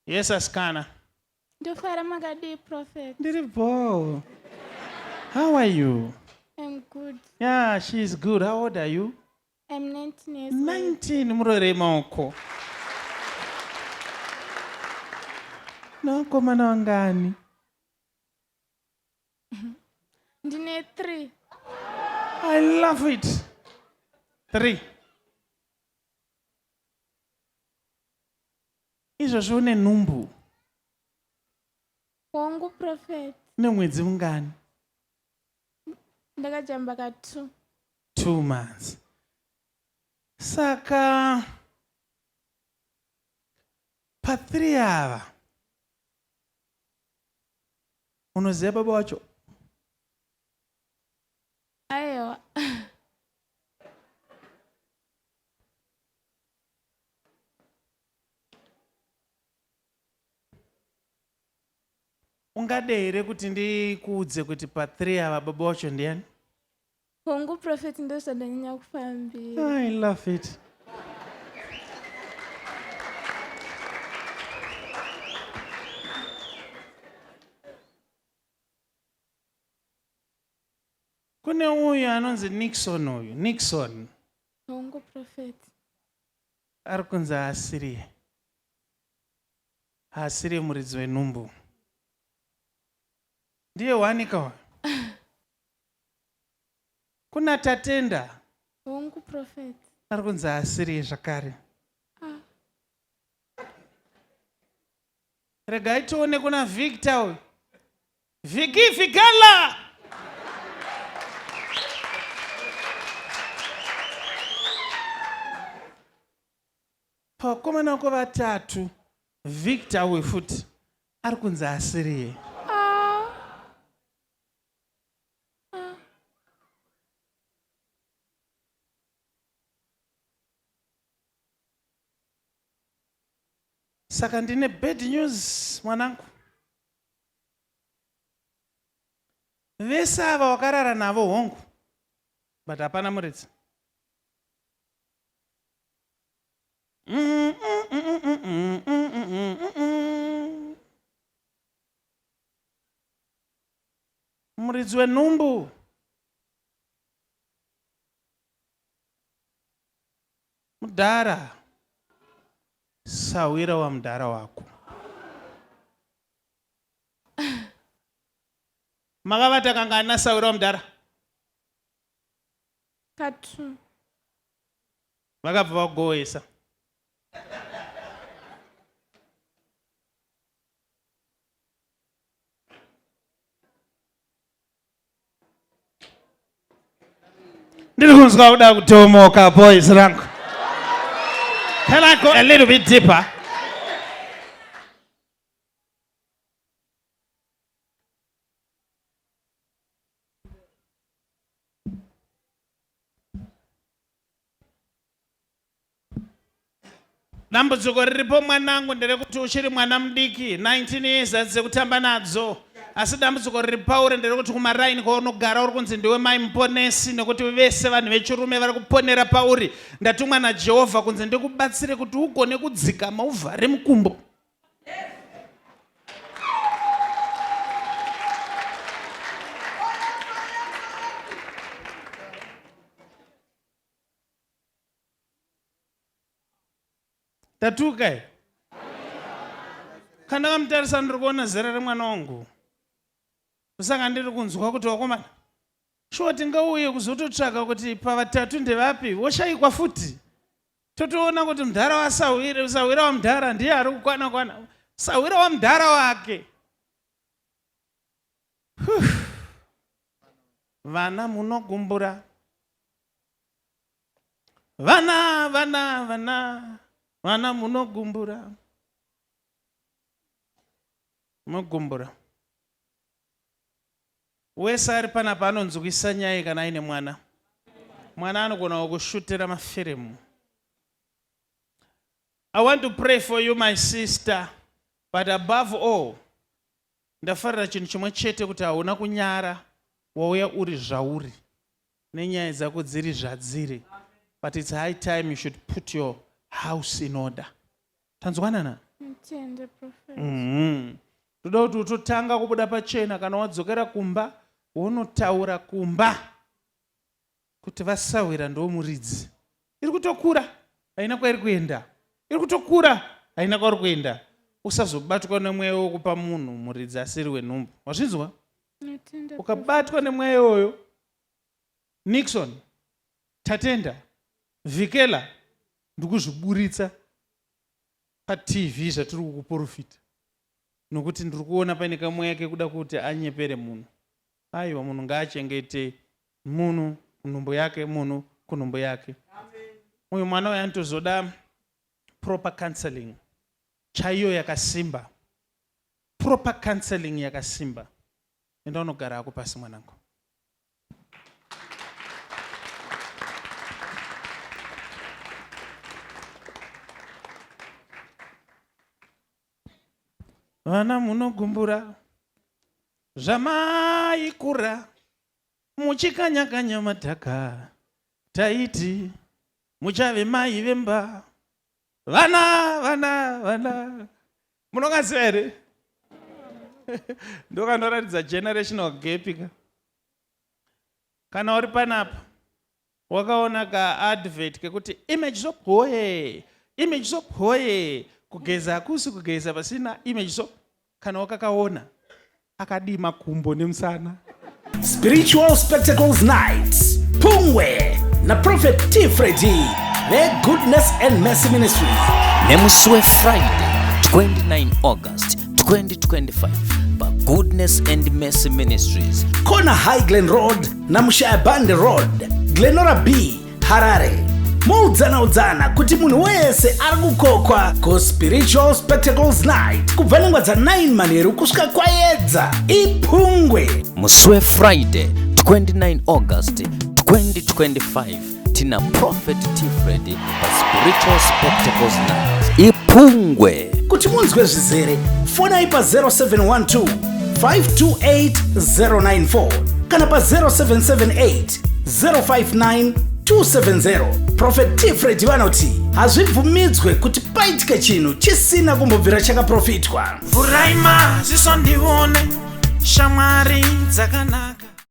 Yes asikana. Ndofara makadii prophet. Ndiri bho. How are you? I'm good. Yeah, she is good. How old are you? I'm 19 years old. 19 murore maoko. Nokomana wangani? Ndine 3. I love it. 3. Izvozvo une nhumbu. Hongu prophet. Une mwedzi mungani? Ndakajamba ka 2. 2 months. Saka pa 3 ava unoziva baba wacho? Aiwa. Ungade here kuti ndikuudze kuti pa3 ava baba wacho ndiani? Hongu prophet ndozvandanyanya kufambira. I love it. Kune uyu anonzi Nixon uyu, Nixon. Hongu prophet. Ari kunzi haasiriye. Haasiriye muridzi wenhumbu. Ndiye wanika uyu. Kuna Tatenda. Hongu prophet. Ari kunzi haasiriye zvakare. Ah. Regai tione kuna Victor uyu. Viki Vikala. Pavakomana vako vatatu, Victor uyu futi ari kunzi asiriye. Ah. Ah. Saka ndine bad news mwanangu. Vese ava wakarara navo hongu but hapana muridzi. Muridzi wenhumbu. Mudhara. Sahwira wamudhara wako. Makavata kangani nasahwira wamudhara? Katu. Vakabva vagohwesa. Ndiri kunzwa kuda kutomoka boys rangu. Can I go a little bit deeper? Dambudziko riripo mwanangu nderekuti uchiri mwana mudiki 19 years hadzi dzekutamba nadzo asi dambudziko riri pauri nderekuti kumaraini kwaunogara uri kunzi ndiwe mai muponesi nekuti vese vanhu vechirume vari kuponera pauri ndatumwa najehovha kunzi ndikubatsire kuti ugone kudzikama uvhare mukumbo Tatuka here? Kana ndakamutarisa ndiri kuona zera remwana wangu. Saka ndiri kunzwa kuti wakomana. Shuwa tingauye kuzototsvaka kuti pavatatu ndevapi woshaikwa futi. Totoona kuti mudhara wasahwira, sahwira wamudhara ndiye ari kukwana kwana. Sahwira wamudhara wake. Vana munogumbura. Vana vana vana vana munogumbura. Munogumbura. Wese ari panapa anonzwisa nyaya kana aine mwana. Mwana anogona kukushutira mafirimu. I want to pray for you my sister but above all ndafarira chinhu chimwe chete kuti hauna kunyara wauya uri zvauri nenyaya dzako dziri zvadziri but it's high time you should put your house in order. Tanzwanana? Mutende prophet. Toda kuti utotanga kubuda pachena kana wadzokera kumba wonotaura kumba kuti vasahwira ndomuridzi. Iri kutokura haina kwairi kuenda. Iri kutokura haina kwairi kuenda. Usazobatwa nemweya wekupa munhu muridzi asiri wenhumbu. Wazvinzwa? Mutende prophet. Ukabatwa nemweya iwoyo, Nixon, Tatenda, Vikela, ndikuzviburitsa paTV zvatiri kukuprofita nokuti ndiri kuona paine kamweya kekuda kuti anyepere munhu. Aiwa, munhu ngaachengete munhu kunhumbu yake, munhu kunhumbu yake. Uyu mwana uyu anotozoda proper counseling chaiyo yakasimba, proper counseling yakasimba. Enda unogara hako pasi mwanangu. Vana munogumbura zvamaikura muchikanyakanya madhaka, taiti muchave mai vemba. Vana, vana, vana, munongaziva here? Ndokanoratidza generational gap ka. Kana uri panapa wakaona kaadvert kekuti Image Soap hoye, Image Soap hoye, kugeza hakusi kugeza pasina Image Soap. Kana wakakaona akadii makumbo nemusana. Spiritual Spectacles Nights Pungwe naProphet T Freddy veGoodness and Mercy Ministries. Nemusi weFriday 29 August 2025 paGoodness and Mercy Ministries, Kona High Glen Road naMushayabande Road, Glenora B, Harare. Moudzana udzana kuti munhu wese ari kukokwa kuSpiritual Spectacles Night kubva nenguva dza9 manheru kusvika kwaedza. Ipungwe. Musi weFriday 29 August 2025 tina Prophet T Freddy paSpiritual Spectacles Night. Ipungwe. Kuti munzwe zvizere, fonai pa07 12 528 094 kana pa0778 059 270. Prophet T Freddy vanoti hazvibvumidzwe kuti paitike chinhu chisina kumbobvira chakaprofitwa. Vhurai maziso ndione shamwari dzakanaka.